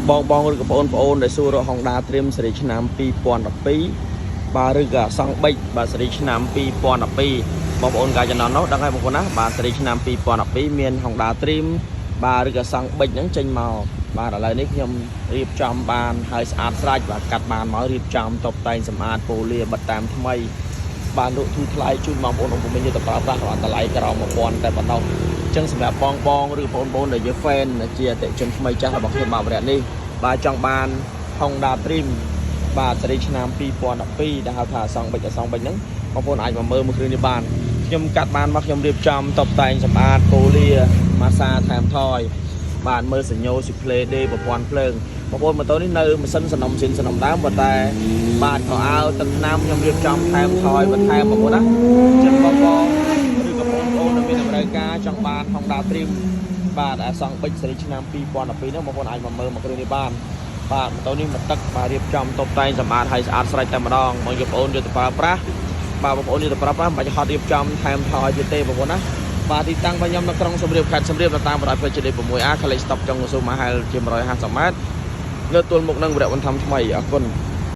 បងបងឬក៏បងប្អូនដែលសួររក Honda Dream ស៊េរីឆ្នាំ2012បាទឬក៏សង់បិចបាទស៊េរីឆ្នាំ2012បងប្អូនកាលចំណងនោះដឹងហើយបងប្អូនណាបាទស៊េរីឆ្នាំ2012មាន Honda Dream បាទឬក៏សង់បិចហ្នឹងចេញមកបាទឥឡូវនេះខ្ញុំរៀបចំបានហើយស្អាតស្រេចបាទកាត់បានមករៀបចំតុបតែងសម្អាតពូលាបិទតាមថ្មី បានលក់ធូរថ្លៃជូនបងប្អូនអង្គមិញយកទៅប្រើប្រាស់បាទតម្លៃក្រោម1000តែប៉ុណ្ណោះអញ្ចឹងសម្រាប់បងបងឬបងប្អូនដែលជា fan ជាអតិថិជនថ្មីចាស់របស់ខ្ញុំបាទវរៈនេះបាទចង់បាន Honda Dream បាទស៊េរីឆ្នាំ2012ដែលហៅថាអសង់បិចអសង់បិចហ្នឹងបងប្អូនអាចមកមើលមួយគ្រឿងនេះបានខ្ញុំកាត់បានមកខ្ញុំរៀបចំតុបតែងសម្អាតពូលាម៉ាសាថែមថយបាទមើលសញ្ញោ display D ប្រព័ន្ធភ្លើងបងប្អូនម៉ូតូនេះនៅម៉ាស៊ីនសនំស៊ីនសនំដើមប៉ុន្តែបាទខោអាវទឹកថ្នាំខ្ញុំរៀបចំថែមថយបន្ថែមបងប្អូនណាអញ្ចឹងបងបងឬក៏បងប្អូនដែលមានតម្រូវការចង់បាន Honda Dream បាទអាសង់បិចស៊េរីឆ្នាំ2012ហ្នឹងបងប្អូនអាចមកមើលមកគ្រឿងនេះបាន បាទម៉ូតូនេះមកទឹកបាទរៀបចំតុបតែងសម្អាតឲ្យស្អាតស្រេចតែម្ដងបងយកបងប្អូនយកទៅប្រើប្រាស់បាទបងប្អូនយកទៅប្រើប្រាស់មិនបាច់ហត់រៀបចំថែមថយទៀតទេបងប្អូនណាបាទទីតាំងរបស់ខ្ញុំនៅក្រុងសៀមរាបខេត្តសៀមរាបនៅតាមបណ្ដោយផ្លូវជាតិ 6A ខលេខស្តុបចុងកស៊ូម៉ាហែលជា150ម៉ែត្រនៅទល់មុខនឹងវរៈបន្ថំថ្មីអរគុណ។